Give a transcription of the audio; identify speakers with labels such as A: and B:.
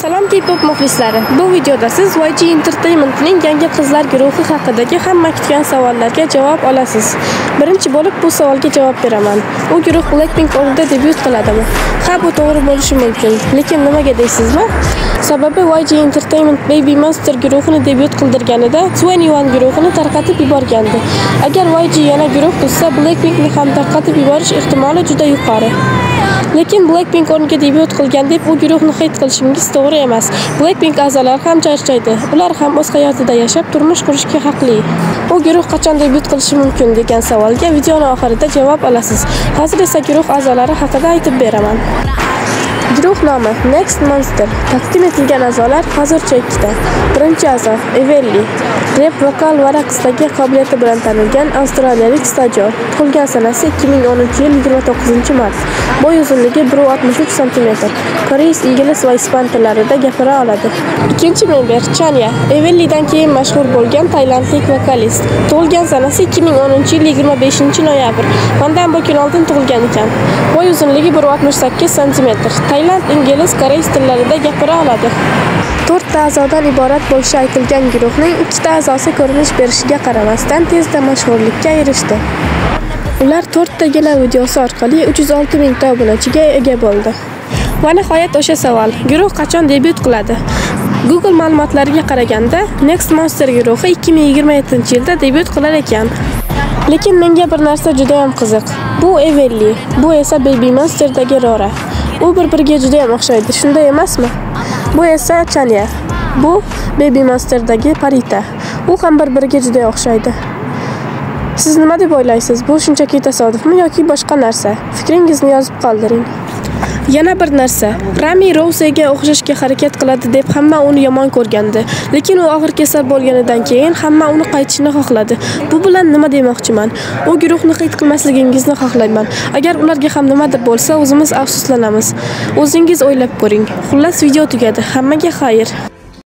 A: Salom K-pop muxlislari. Bu videoda siz YG Entertainment'ning yangi qizlar guruhi haqidagi hamma kutgan savollarga javob olasiz. Birinchi bo'lib bu savolga javob beraman. U guruh Blackpink o'rnida debyut qiladimi? Ha, bu to'g'ri bo'lishi mumkin. Lekin nimaga deysizmi? Sababi YG Entertainment Baby Monster guruhini debyut qildirganida 2NE1 guruhini tarqatib yuborgandi. Agar YG yana guruh tuzsa, Blackpinkni ham tarqatib yuborish ehtimoli juda yuqori. Lekin Blackpink o'rniga debyut qilgan deb u guruhni hate qilishingiz to'g'ri emas. Blackpink a'zolari ham charchaydi. Ular ham o'z hayotida yashab, turmush qurishga haqli. U guruh qachon debyut qilishi mumkin degan savolga videoni oxirida javob olasiz. Hozir esa guruh a'zolari haqida aytib beraman. Guruh nomi Next Monster. Taqdim etilgan a'zolar hozircha ikkita. Birinchi a'zo Evelli, rep, vokal va raqsdagi qobiliyati bilan tanilgan avstraliyalik stajyor. Tug'ilgan sanasi 2010-yil 29-mart. Bo'y uzunligi 1,63 sm. Koreys, ingliz va ispan tillarida gapira oladi. Ikkinchi member Chanya, Evellidan keyin mashhur bo'lgan tailandlik vokalist. Tug'ilgan sanasi 2010-yil 25-noyabr. Mandan bir kun oldin tug'ilgan ekan. Bo'y uzunligi 1,68 sm. Tailand, ingliz, koreys tillarida gapira oladi. 4 ta a'zodan iborat bo'lishi aytilgan guruhning 2 ta a'zosi ko'rinish berishiga qaramasdan tezda mashhurlikka erishdi. Ular 4 tagina videosi orqali 306 mingta obunachiga ega bo'ldi. Va nihoyat o'sha savol: guruh qachon debyut qiladi? Google ma'lumotlariga qaraganda, Next Monster guruhi 2027-yilda debyut qilar ekan. Lekin menga bir narsa juda ham qiziq. Bu Evelli, bu esa Baby Monsterdagi Rora. U bir-biriga juda ham o'xshaydi, shunday emasmi? Bu esa Chanya. Bu Baby Monsterdagi Parita. U ham bir-biriga juda o'xshaydi. Siz nima deb o'ylaysiz? Bu shunchaki tasodifmi yoki boshqa narsa? Fikringizni yozib qoldiring. Yana bir narsa, Rami Rousega o'xshashga harakat qiladi deb hamma uni yomon ko'rgandi. Lekin u og'ir kasal bo'lganidan keyin hamma uni qaytishini xohladi. Bu bilan nima demoqchiman? U guruhni hate qilmasligingizni xohlayman. Agar ularga ham nimadir bo'lsa, o'zimiz afsuslanamiz. O'zingiz o'ylab ko'ring. Xullas, video tugadi. Hammaga xayr.